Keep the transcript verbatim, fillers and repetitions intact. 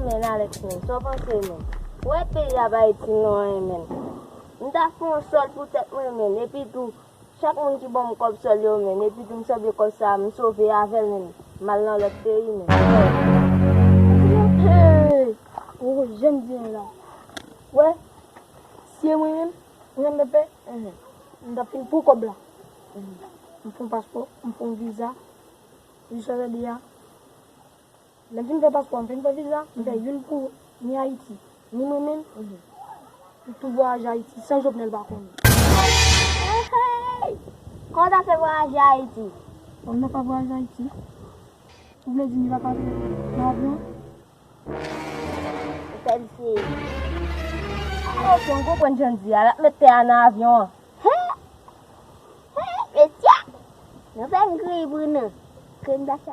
Men Alex, men, sa w panse, men? Ou wè peyi a pa itil nou anyen, men. M ta fè yon sòl pou tèt mwen, men. Epi tou, chak moun ki ban m kòb sòl yo, men. Epi tou, m sanble kòb sa a, m sove avè l, men. M al nan lòt peyi, men. Hey! Ou jèn byen la. Wè, si e mwen menm, mwen menm, pèpè, m t ap fin pran kòb la. M fè yon paspò, m fè yon viza. Jis jodi a, lè m fin fè paspò, m fin fè viza, m fè youn pou ni Ayiti, ni mwen menm. M tou vwayaje Ayiti san Jovenel pa konnen. Hey! Kòman w ta fè vwayaje Ayiti? Kòman m ta fè vwayaje Ayiti? Ou vle di m li pa ka vin nan avyon? Ou fè l se. Ok, m konprann jan l di a, l ap met tè a nan avyon an. Hè? Hè, mesye! Nou fè m kriye pou nou. Krim da sa.